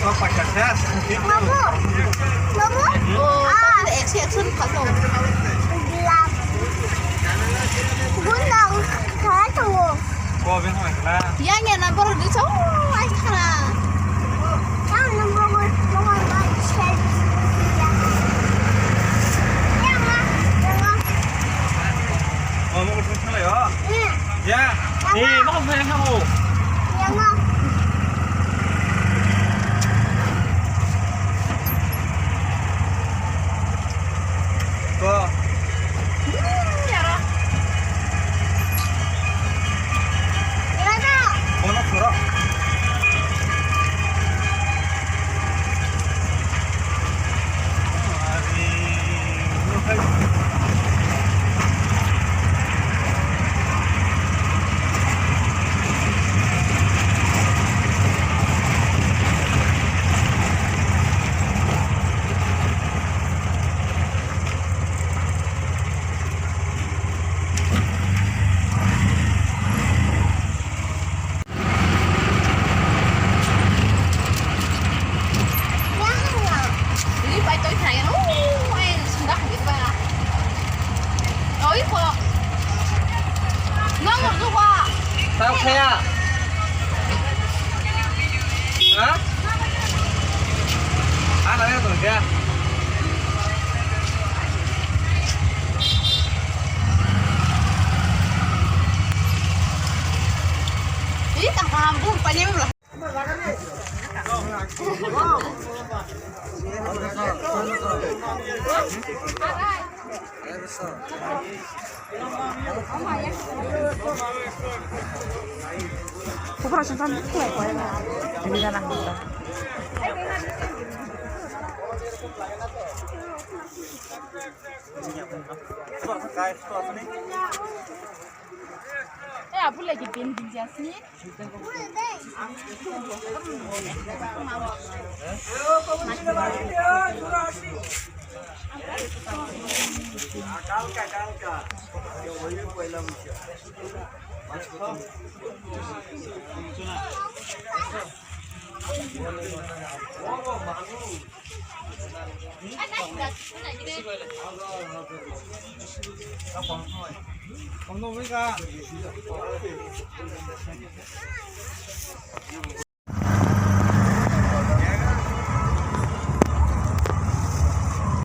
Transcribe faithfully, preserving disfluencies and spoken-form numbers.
Mamu, mamu, ah, action, action, photo. Gundang, kaya tongo. Yang ya number di so, ai khala. Yang number one, number one, yang ma, yang ma. Oh, mau ketemu sana ya? Iya. Ya. Yang ma. Eh, mau ketemu sana kamu? Yang ma. Ko. Kono khoro. Tao kaya. Ha? Ana ya to kaya. Ih, tak paham bu, panya. Eh, abu lagi bin bin jasni.